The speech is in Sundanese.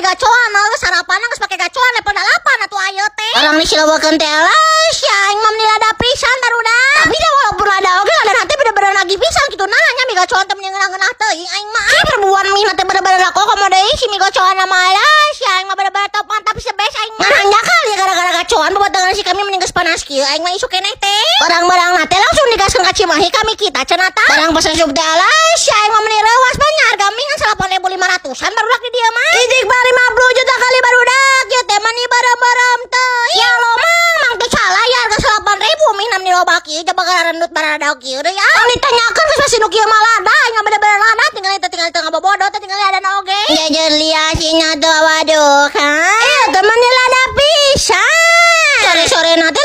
gacoan geus sarapan geus pake gacoan level 8 atuh ayeuna teh. Orang disilawakeun teh alah sia, aing mah meni lada pisan, barudak. Tapi da walaupun lada oge lada teh bener-bener nagih pisan kitu, nah nya mie gacoan teh meni ngeunah-ngeunah teuing aing mah. Ih, perbuan mie teh bener-bener laku komo deui si mie gacoan mah, alah sia, aing mah bener-bener top, mantap, the best aing mah. Ngan kali gara-gara gacoan babatengan si kami meni geus panas kieu aing mah isuk keneh teh. Barang-barang teh langsung digaskeun ka Cimahi kami kita cenah tah. Barang pas asup teh, alah sia, aing mah meni reuas banyak harga mie ngan 8.500-an, barudak, di dieu mah. Idik bar 50 juta kali, barudak, ieu teh mani barem-barem teh. Ya lo mang, mang teu salah ya harga 8.000 mie meni loba kieu coba gara rendut barada kieu deui ya. Tong ditanyakeun geus pasti nu kieu mah lada, aing mah bener-bener lada, tinggal itu tinggal teu ngabobodo teh tinggal ada oge. Jajan liasinya tuh, waduh kan. Iya teh mani lada.